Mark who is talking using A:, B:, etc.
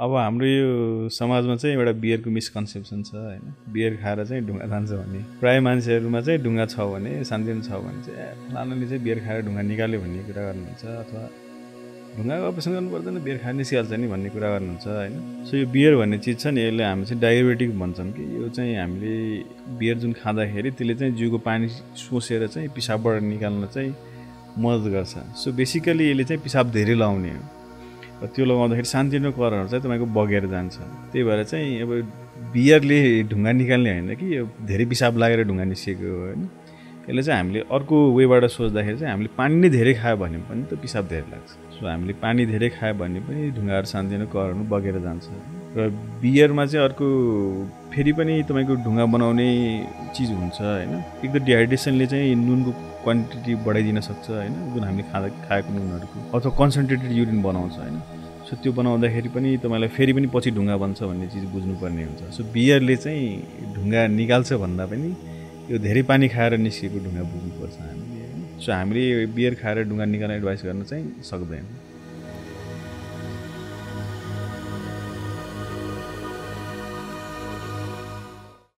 A: अब हाम्रो यो समाजमा चाहिँ एउटा बियरको मिसकन्सेप्सन छ हैन बियर खाएर चाहिँ ढुङ्गा जान्छ भन्ने प्राय मान्छेहरुमा चाहिँ ढुङ्गा छ भने शान्तिन छ भने चाहिँ फलानाले चाहिँ बियर खाएर ढुङ्गा निकाल्यो भन्ने कुरा गर्नुहुन्छ अथवा ढुङ्गाको अपरेसन गर्नु पर्दैन बियर खाएर निस्किहाल्छ नि भन्ने कुरा गर्नुहुन्छ हैन सो यो बियर भन्ने चिज छ नि यसले हामी चाहिँ डायबेटिक भन्छौं कि यो चाहिँ हामीले बियर जुन खाँदाखेरि त्यसले चाहिँ जिउको पानी सोसेर चाहिँ पिसाबबाट निकाल्न चाहिँ मद्दत गर्छ सो बेसिकली यसले चाहिँ पिसाब धेरै लाउने हो त्यो लगाउँदाखेरि शान्तिनो करहरू चाहिँ तपाईको बगेर जान्छ त्यही भएर चाहिँ अब बियरले ढुङ्गा निकाल्ने हैन कि यो धेरै पिसाब लागेर ढुङ्गा निस्केको हो हैन यसले चाहिँ हामीले अर्को वेबाट सोच्दाखेरि चाहिँ हामीले पानी नै धेरै खायो भने पनि त पिसाब धेरै लाग्छ सो हामीले पानी धेरै खायो भने पनि ढुङ्गाहरु शान्तिनो करहरू बगेर जान्छ र बियरमा चाहिँ अर्को फेरि पनि तपाईको ढुङ्गा बनाउने चीज हुन्छ हैन एक त डिहाइड्रेसनले चाहिँ नुनको क्वान्टिटी बढाइदिन सक्छ हैन जुन हामीले खाएको नुनहरुको अथवा कन्सन्ट्रेटेड युरिन बनाउँछ हैन सो त्यो बनाउँदाखेरि पनि तपाईलाई फेरि पनि पछि ढुङ्गा बन्छ भन्ने चीज बुझ्नुपर्ने हुन्छ सो बियरले चाहिँ ढुङ्गा निकाल्छ भन्दा पनि यो धेरै पानी खाएर निस्केको ढुङ्गा बुझ्नुपर्छ हामीले सो हामीले बियर खाएर ढुङ्गा निकाल्ने एडभाइस गर्न चाहिँ सक्दैन